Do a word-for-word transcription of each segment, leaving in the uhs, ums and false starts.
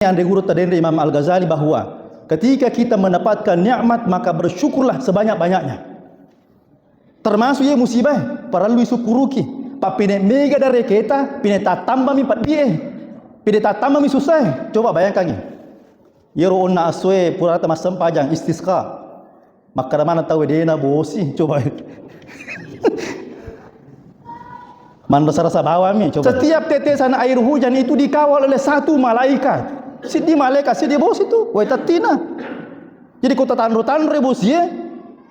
anre guru tadenre Imam Al-Ghazali bahwa ketika kita mendapatkan nikmat, maka bersyukurlah sebanyak-banyaknya. Termasuk ye musibah, parellu isukkuruki. Pappine mega dareketa, pine tattambami peddi e. Pine tattambami susah e. Coba bayangkangi. Yero onna assoe purata massempajang istisqa. Makkeda maneng tauwe, "Dena bosi." Coba. Manrasa-rasa bawammi, coba. Setiap tetesan air hujan itu dikawal oleh satu malaikat. Siddi malaikat, siddi bosi tu. Wai tattina. Jadi ko tatanro-tanro bosi e,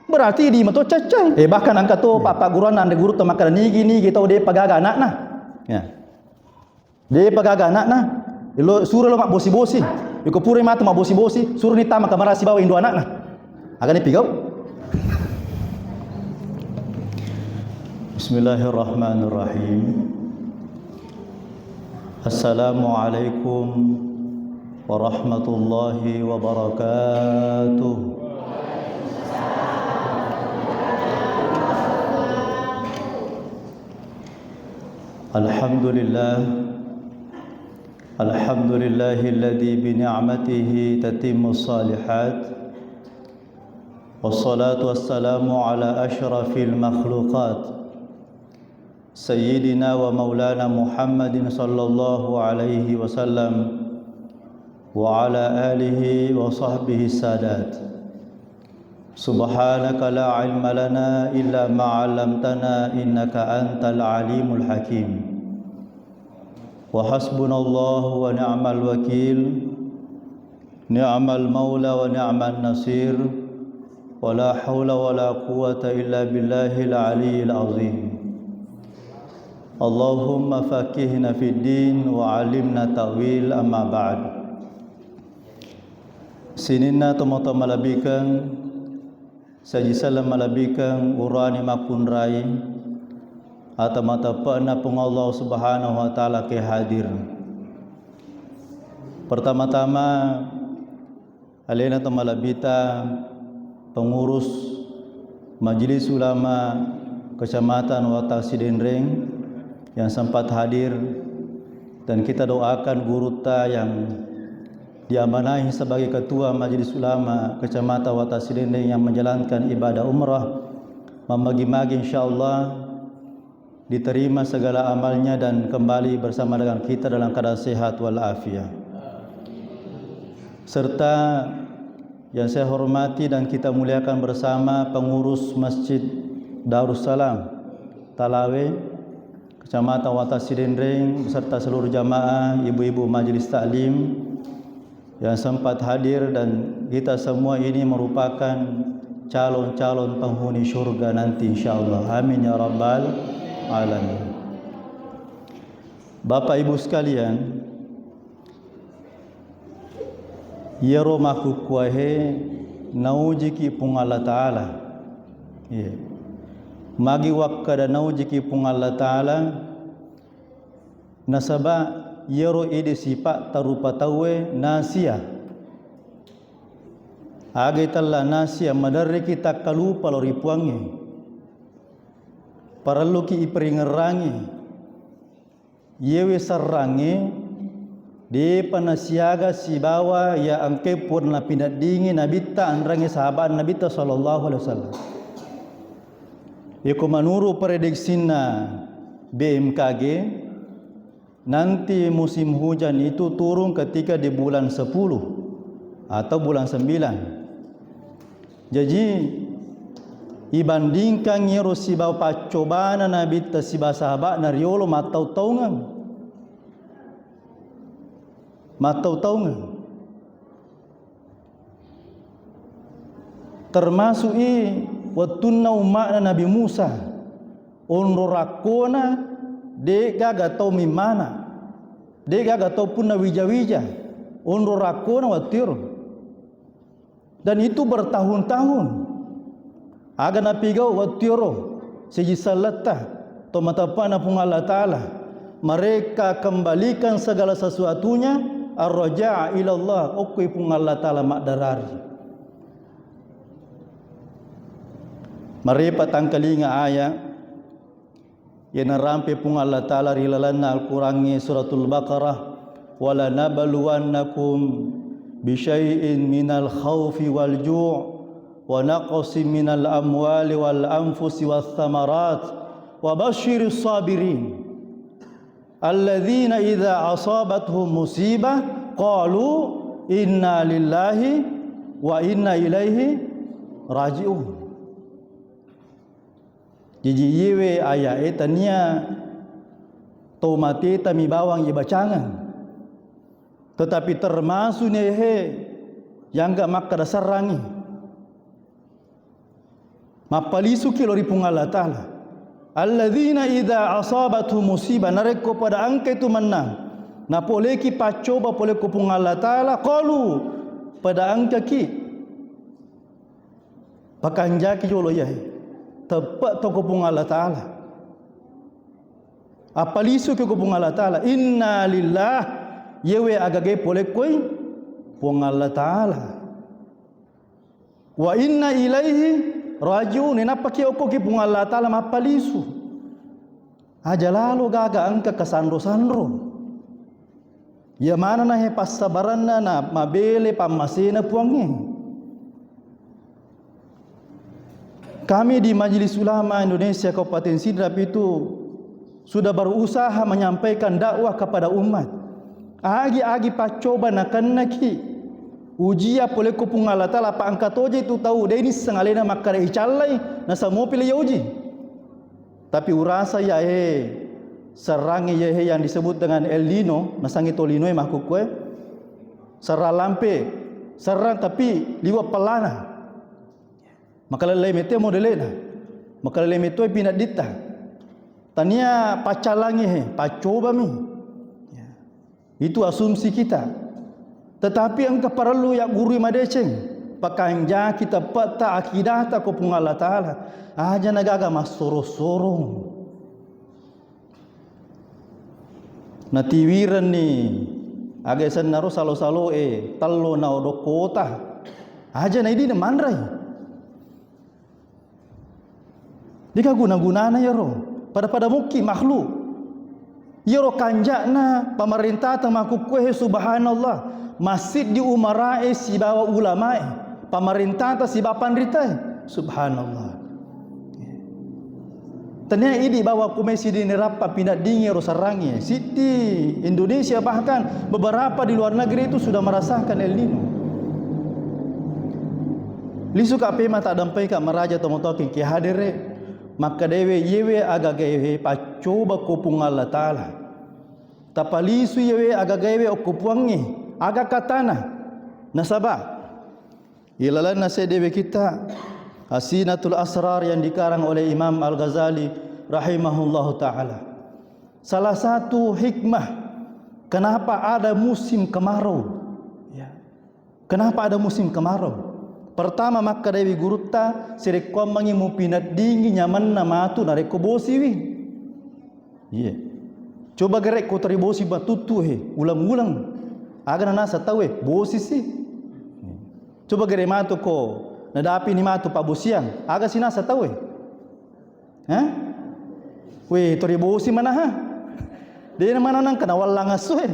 berarti di mato cecce. Eh, bahkan engka to, iya, pappaguruanna anre guru to makkeda, "Nigi-nigi tau depa gaga anakna." Ya. Depa gaga anakna, lo, suro lo mabbosi-bosi. Iko pura matu mabbosi-bosi, suroni tama kamara sibawa indo anakna. Agani pigau? Bismillahirrahmanirrahim. Assalamualaikum warahmatullahi wabarakatuh. الحمد لله. الحمد لله الذي بنعمته تتم الصالحات. والصلاة والسلام على أشرف المخلوقات سيدنا ومولانا محمد صلى الله عليه وسلم وعلى آله وصحبه السادات. سبحانك لا علم لنا إلا ما علمتنا إنك أنت العليم الحكيم. وحسبنا الله ونعم الوكيل. نعم المولى ونعم النصير. ولا حول ولا قوة إلا بالله العلي العظيم. اللهم فقهنا في الدين وعلمنا التأويل. أما بعد. Sininna tomatoa malebbikeng, saji selleng malebbikeng, urane makkunrai, ata mateppe'na Puang Allah Subhanahu wa Ta'ala ke hadir. Pertama-tama, alena to malebbita pengurus Majelis Ulama Kecamatan Wata Sidenreng yang sempat hadir, dan kita doakan gurutta yang diamanahi sebagai Ketua Majelis Ulama Kecamatan Wata Sidenreng yang menjalankan ibadah umrah, mamagi-magi insyaallah diterima segala amalnya dan kembali bersama dengan kita dalam keadaan sehat walafiat. Serta yang saya hormati dan kita muliakan bersama pengurus Masjid Darussalam Talawe, Kecamatan Wata Sidenreng, beserta seluruh jamaah, ibu-ibu majelis taklim, yang sempat hadir, dan kita semua ini merupakan calon-calon penghuni surga nanti, insyaallah. Amin ya rabbal alamin. Bapak Ibu sekalian, iyaro makkukkuae naujiki Puang Allah Ta'ala. Iya. Magi wakkada naujiki Puang Allah Ta'ala, nasaba iyaro idi sipa'ta rupa tauwe nasia. Aga itella nasia, maderriki takkalupa lao ri Puangnge. Parelluki iparingerrangi. Iyewe serrangnge depa nasiaga sibawa iya engkae pura napineddingi Nabitta, enrengnge sahaba'na Nabitta sallallahu alaihi wasallam. Yako menurut prediksinna B M K G, nanti musim hujan itu turun ketika di bulan sepuluh atau bulan sembilan. Jaji, ibandingkan iyaro sibawa paccobana Nabitta sibawa sahaba'na riolo mattau-taungeng. Mattau-taungeng. Termasuk i wettunna umma'na Nabi Musa, onro rakkona, de'gaga tau mimmana, de'gaga tau punna wija-wija, onro rakkona wettuero. Dan itu bertahun-tahun. Aga napigau wettuero, siji selletta, to mateppa'na Puang Allah Ta'ala. Mereka kembalikan segala sesuatunya, ar-raja'a ilallah, okkoi Puang Allah Ta'ala maddarari. Marepa tangkalinga aya, Iya narampe Puang Allah Ta'ala ri lalenna Al-Qurangnge, Suratul Baqarah, ولنبلونكم بشيء من الخوف والجوع ونقص من الأموال والأنفس والثمرات وبشر الصابرين الذين إذا أصابتهم مصيبة قالوا إنا لله وإنا إليه راجعون. Jaji, iyewe aya'e tania to mateta mi bawang ibacangeng, tetapi termasuk nehe yang gak makkeda serrangi. Mappalisuki lo ri Puang Allah Ta'ala. Alladzina idza asabatu musibah, narekko pada engka itu mennang, napoleki paccoba poleko Puang Allah Ta'ala, qalu, pada engkaki pakanjaki jolo iyae. Teppe' to ko Puang Allah Ta'ala. Appalisu ki ko Puang Allah Ta'ala. Inna lillah, yewe agage pole koi Puang Allah Ta'ala. Wa inna ilaihi raji'un. Nappaki okko ki Puang Allah Ta'ala mappalisu. Aja lalo gaga engka kasanro-sanro. Iya manana he passabaranna na mabele pammasena Puangnge. Kami di Majelis Ulama Indonesia Kabupaten Sidrap itu sudah berusaha menyampaikan dakwah kepada umat. Agi-agi paccoba nakennaki ujian poleko Puang Allah Ta'ala, apa engka toje itu tau de nisseng alena makkada icallai, nasamopi le uji. Tapi urasa iyae, serrangi iyae yang disebut dengan El Nino, nasangi tolinoe makkukkue, serrang lampe, serrang tapi liwa pellana. Makalellai metoi modelena, makalellai metoi pinadditta. Tania paccallangi he, paccobami. Ya. Itu asumsi kita. Tetapi engka parellu yaggurui madeceng. Pakanjaki teppetta akidata ko Puang Allah Ta'ala. Aja nagaga massorong-sorong. Natiwirenni aga sennaro salo-saloe tello na odokkota. Aja naidi namanrai. Deka guna-gunana iyaro. Pada-pada mukki makhluk. Iyaro kanja'na pamarentata makkukkue, subhanallah. Massiddi umarae sibawa ulamae. Pamarentata sibawa panritae. Subhanallah. Tania idi bawa kumai siddi nerappa pinaddingi ro serrangi. Siddi Indonesia, bahkan beberapa di luar negeri itu sudah merasakan El Nino. Lisuka pema taddampaika maraja tomatoaking ki hadere, makkadewe yewe agagaewe paccoba ko Puang Allah Ta'ala. Tapalisu yewe agagaewe okko Puangnge, aga katana. Nasaba ilalenna seddewe kitta Hasinatul Asrar yang dikarang oleh Imam Al-Ghazali rahimahullahu ta'ala. Salah satu hikmah kenapa ada musim kemarau. Ya. Kenapa ada musim kemarau? Pertama, makkedawi gurutta, sirekkuammengngi mupinaddingi nyamenna matu narekko bosiwi. Iya. Coba gere ko toribosi matuttu he, uleng-uleng. Aga nanasa tauwe, bosi si. Coba gere matu ko nadapini matu pabbosiang, aga sinasa tauwe? Hah? We, toribosi manaha. De na mana nangka nawallang asso he.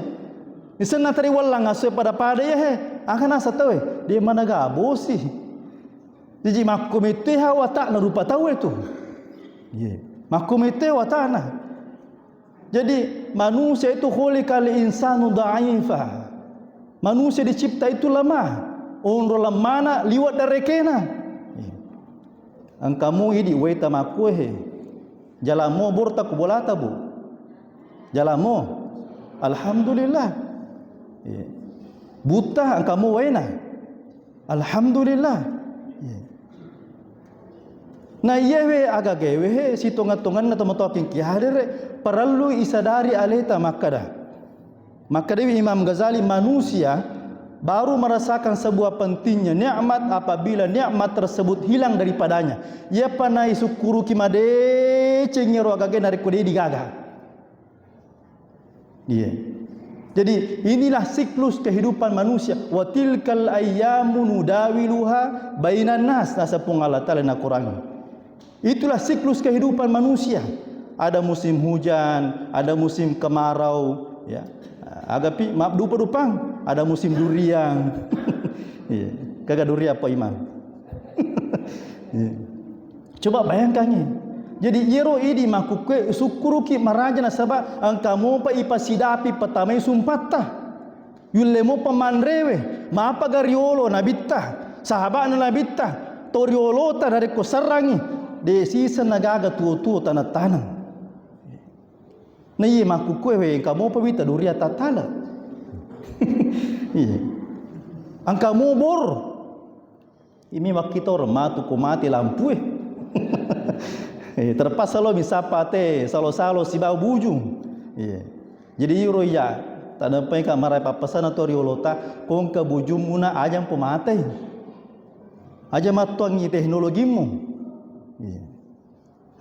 Isenna tariwallang asso he pada-pada iya he. Aga nasa tauwe, de managa bosi. Jaji makkumetteha wata'na rupa tauwe tu. Iya. Makkumetteha wata'na. Jadi, manusia itu khuliqal insanu dha'ifa. Manusia dicipta itu lemah. Onro lemmana liwat darekena. Engkamu idi waita makkue he. Jalammu borta ku bolata, Bu. Jalammu. Alhamdulillah. Iya. Butta engkamu waina. Alhamdulillah. Iya. Na iyewe agagaewe he, sitonga-tonganna tomatoaking ki hadere, parellu isadari aleta makkada. Makkedawi Imam Ghazali, manusia baru merasakan sebuah pentingnya nikmat apabila nikmat tersebut hilang daripadanya. Iyapa naisukkuruki madeceng iyaro agagae narekko de digaga. Iya. Jadi, inilah siklus kehidupan manusia. Wa tilkal ayyamu nudawiluha bainan nas, nasa Puang Allah Ta'ala na Quran. Itulah siklus kehidupan manusia. Ada musim hujan, ada musim kemarau, ya. Agapi, maaf, dupa-dupang, ada musim durian. Iya. Kagak durian apa, Imam? Iya. Coba bayangkan ini. Jadi, iyaro idi makkukkue sukkuruki maraja nasaba engka mopa ipasidapi patamai sumpatta. Yulle mopa manrewe, mapa ga riolo nabitta, sahaba'na nabitta, to riolota narekko serrangi, de siseng nagaga tuo-tuo taneng-taneng. Na iye makkukkue we, engka mopa wita durian tattala. Iya. Engka mo bor. Imi makkitoro matu ko mate lampue. Eh, terpaksa lo misappa te salo-salo sibawa bujung. Iya. Jadi iro iya, tadampai ka marai pappasana to riolota, ko engka bujummu na ajang po matei. Aja mattuangi teknologimu. Iya.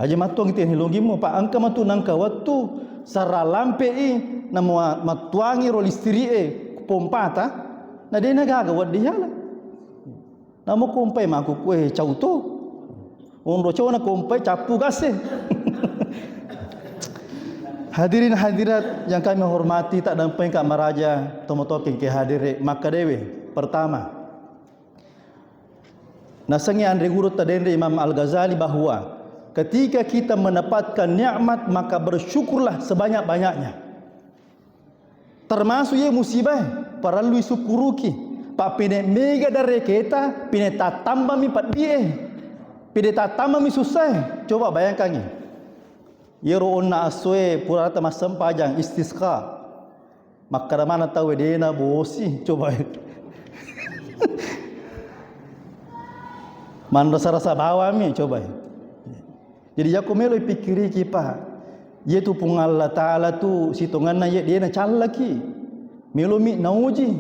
Aja mattuangi teknologimu, pa engka matu nangka wettu sarra lampe'i, namo mattuangi ro listri'e pompata, na de nagaga wedding yala. Namo kompai makkukkue cau to. Onro cau na kompai cappu gas e. Hadirin hadirat yang kami hormati, tadampai ka maraja, tomatoke ke hadire, makkadewe. Pertama, nasengi anre guru tadenre Imam Al-Ghazali bahwa ketika kita mendapatkan nikmat, maka bersyukurlah sebanyak-banyaknya. Termasuk ye musibah, parellui sukkuruki. Pa pene mega dareketa, pene tattambami peddi e. Pene tattambami susah e. Coba bayangkangi. Yero onna assoe purata massempajang istisqa. Makkada mana tau dena bosi, coba. Manrasa-rasa bawami, coba. Jadi, yako melo pikkiriki, Pak. Yetu Puang Allah Ta'ala tu sitonganna ye dena callaki. Melomi nauji,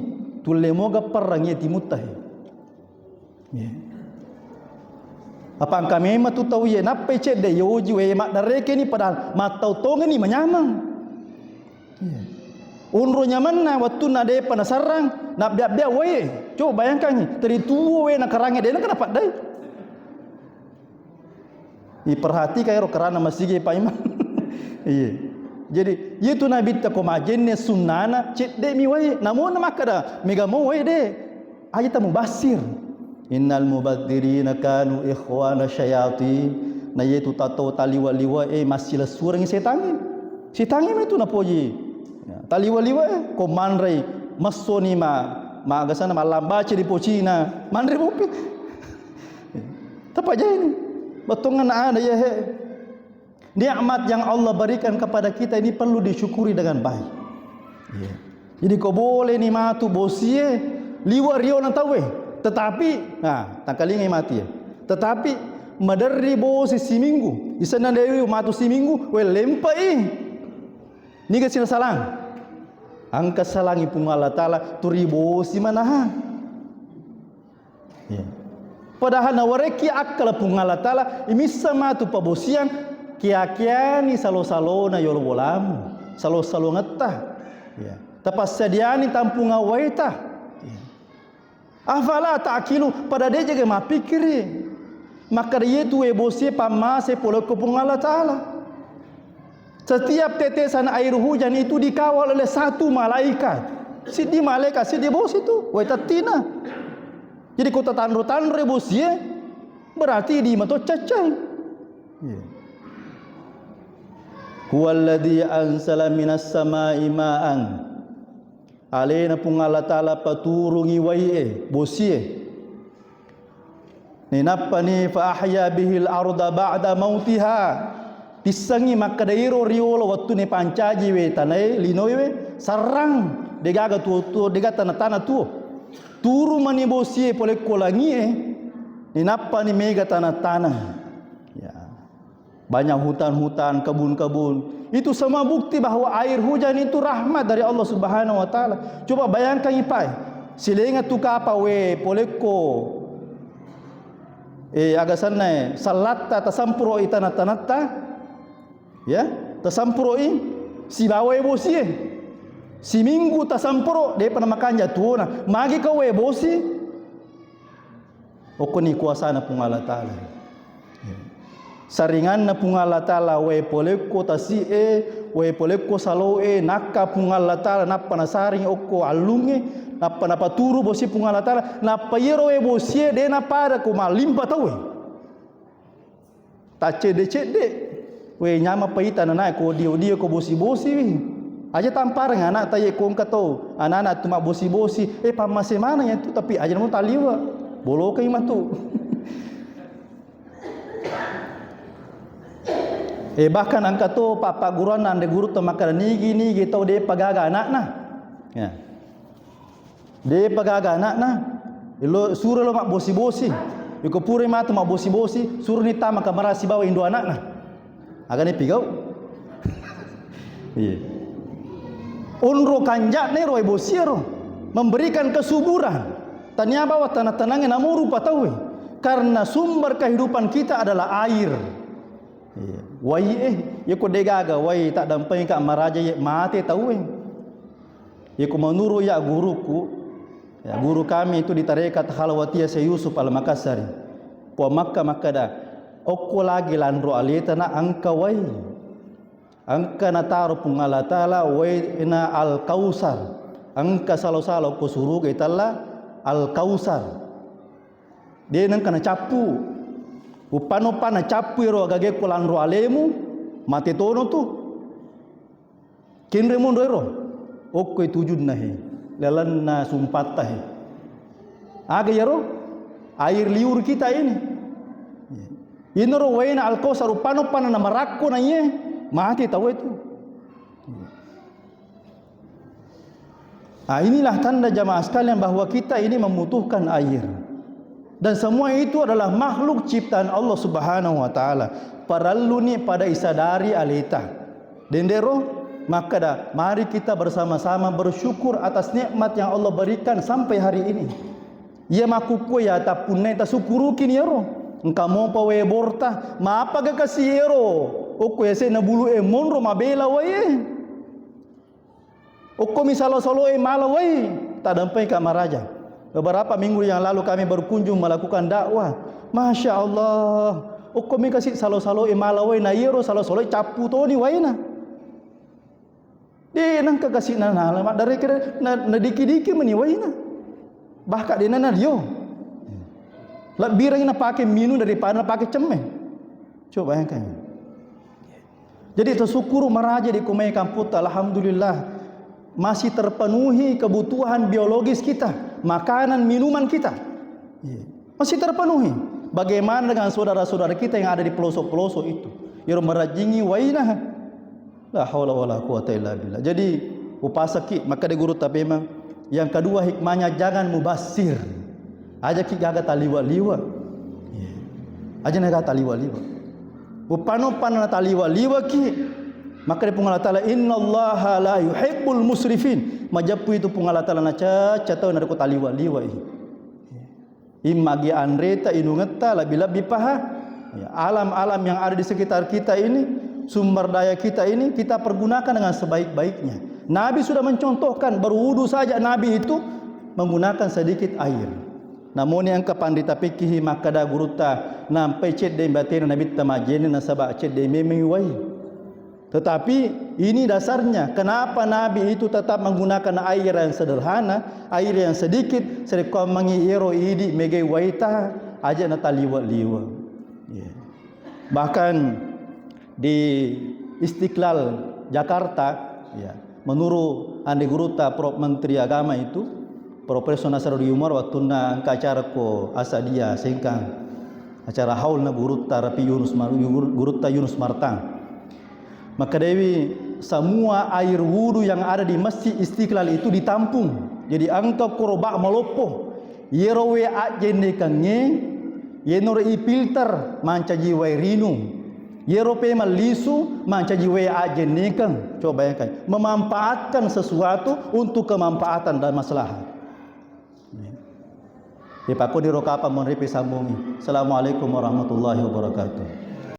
tulle moga perrang ye timutta he. Iya. Apa engka memang tu tau ye nappai cedde yoji we maddareke ni padahal mattau tongeng ni manyameng. Iya. Onro nyamanna wettunna depa nasarrang, nabbia-bia wae. Coba bayangkangi, teri tuo we nakarange dena kana paddai. Iperhatikan ero karana masigi Pak Imam. Iya. Jadi, yetu nabitta ko majenne sunnana, cedde mi wae. Namona makkada, mega mo wae de. Aja ta mubassir. Innal mubadzirina kanu ikhwana syayatin. Na yetu tato taliwa-liwa e massilessurengi setangnge. Setangnge metu napoji. Ya, taliwa-liwa e ko manrei messoni ma, magasana mallambace di pocina. Manre mopi. Tapajai ni. Bettongan ada ya he. Nikmat yang Allah berikan kepada kita ini perlu disyukuri dengan baik. Iya. Jadi ko boleh ni matu bosie, liwa rio na tauwe. Tetapi, nah, tangkalingai mati ya. Tetapi maderri bosi siminggu, isenna dewi matu siminggu, we lempai. Niga sila salang. Angka salangi Puang Allah Ta'ala, turi bosi manaha. Iya. Padahal nawarekki akkala Puang Allah Ta'ala, imissa matu pabosiang, kia-kiani salo-salona yolo bolamu, salo-salongetta. Iya. Tapassadiani tampunga waita. Iya. Afala ta'qilu, pada dejaga mappikkiri. Makkada yetu we bosie pammase polokko Puang Allah Ta'ala. Setiap tetesan air hujan itu dikawal oleh satu malaikat. Siddi malaikat, siddi bosi tu, wai tattina. Jadi ko tatanro-tanro bosie, berarti di mato caccai. Iya. Huwallazi anzala minas sama'i ma'an. Alena Puang Allah Ta'ala paturungi waie, bosie. Ninappani fa ahya bihil arda ba'da mautiha. Pissangngi makkeda iro riolo wettunna pancaji we tanae, linoe we, sarrang, degaga tuo-tuo, degaga tana-tana tuo. Turu mani bosie polekko langie, ninappani mega tana-tana. Ya. Banyak hutan-hutan, kebun-kebun. Itu semua bukti bahwa air hujan itu rahmat dari Allah Subhanahu wa Ta'ala. Coba bayangkan, Ipai, silenga tu kapa we polekko, eh, agasanna, eh, salatta tasampuro i tanah-tanahta, ya, tasampuro i sibawa e bosi e. Siminggu tasampuro, depa namakanja tuona. Magi kau we bosi? Okkoni kuasana Puang Allah Ta'ala. Ya. Saringanna Puang Allah Ta'ala, wae polekko tasi'e, wae polekko saloe, nakka Puang Allah Ta'ala, nappa nasaring okko allungnge, nappa napaturu bosi Puang Allah Ta'ala, nappa iyero wae bosie de napada ko mallimpa tauwe. Taccedde-cedde. Wae nyameng paita nanae ko dio-dio ko bosi-bosi wi. Aja tampareng anak taye ko engka to, anak-anak tu mabbosi-bosi, eh, pammase maneng itu, tapi aja namu taliwa. Bolokai matu. Eh, bahkan engka to pa-, pagguruanna anre gurutta makkeda, nigi-nigi tau de'pa gaga anakna. Ya. De'pa gaga anakna. Elo, suro lo mabbosi-bosi. Iko pura matu mabbosi-bosi, suroni tama kamara sibawa indo anakna. Agani pigau? Iya. Onro kanja'na ero wae bosi ero. Memberikan kesuburan. Tania bawa tanah-tanahnya namu rupa tauwe. Karena sumber kehidupan kita adalah air. Iya. Wai, eh, yako degaga wai, tak dampeng ka maraja ye mate tauwe. Yako menurut ya guruku, ya, guru kami itu di tarekat Khalwatiyah Syekh Yusuf Al-Makassari. Puang Makka makkeda, okko lagi lanro aleta na engka wai. Engka nataro Puang Allah Ta'ala waina Al-Kausar. Engka salo-salo ko suruga itella Al-Kausar. De nengka nacappu. Upano pa nacappu ero agage ko lanro alemu, mate tono tu. Kenre monro ero. Okko tujunna he. Lalenna sumpatta he. Aga yaro? Air liur kita ini. Inaro waina Al-Kausar upano pana namarakko na iye, mate tau itu. Nah, inilah tanda jamaah sekalian bahwa kita ini membutuhkan air. Dan semua itu adalah makhluk ciptaan Allah Subhanahu wa Ta'ala. Parelluni pada isadari aleta. Dendero, makkeda, mari kita bersama-sama bersyukur atas nikmat yang Allah berikan sampai hari ini. Iya makkukku ya tappunnai tasukuruki ni ero. Engka mopa wae borta, mapaga kasi ero. Okko yase na bulu e monro mabela wae. Okkomi salo-saloe mala wai, tadampai ka maraja. Beberapa minggu yang lalu kami berkunjung melakukan dakwah. Masya Allah, okkomi kasi salo-saloe mala wai, na iyaro salo-saloe cappu toni waina. De nengka kasi na nala maddarekere na, na diki-diki meni waina. Bahkan de na dio. Lebih ring na pakai minum daripada na pakai cemme. Coba bayangkan. Jadi, tasukkuru maraja di kumai kamputta, alhamdulillah, masih terpenuhi kebutuhan biologis kita, makanan, minuman kita. Iya. Masih terpenuhi. Bagaimana dengan saudara-saudara kita yang ada di pelosok-pelosok itu? Iro merajingi waina. La haula wala quwata illa billah. Jadi, upasaki, maka di guru tapi memang yang kedua hikmahnya jangan mubasir. Aja ki gaga taliwa-liwa. Iya. Aja na gaga taliwa-liwa. Upano-pano na taliwa-liwa ki. Maka di Puang Allah Ta'ala, "Innallaha la yuhibbul musrifin." Majeppu itu Puang Allah Ta'ala na caca tau na ko taliwa-liwa i. Imma gi anreta, inungetta, lebih-lebih paha. Ya, alam-alam yang ada di sekitar kita ini, sumber daya kita ini, kita pergunakan dengan sebaik-baiknya. Nabi sudah mencontohkan, berwudu saja Nabi itu menggunakan sedikit air. Namoni engka panrita fikih makkada gurutta, nampai cedde batena Nabitta majjenne nasaba cedde memeng wai. Tetapi ini dasarnya, kenapa Nabi itu tetap menggunakan air yang sederhana, air yang sedikit, serekkoammengi ero idi megai waita, aja na taliwa-liwa. Ya. Bahkan di Istiqlal Jakarta, ya, menurut ande gurutta Prof Menteri Agama itu, Profesor Nasarudin Umar, waktunna engka acara ko Asadia Sengkang, acara haul na gurutta Rapi Yunus Mar-, gurutta Yunus Martang. Makkedawi, semua air wudu yang ada di Masjid Istiqlal itu ditampung. Jadi engka koroba maloppo. Yero we ajjennekengnge, yenoro i filter mancaji wae rinung. Yero pe mallisu mancaji wae ajjennekeng. Coba bayangkan, memanfaatkan sesuatu untuk kemanfaatan dan maslahat. Ipakkodiro kapang monripi sambungi. Assalamualaikum warahmatullahi wabarakatuh.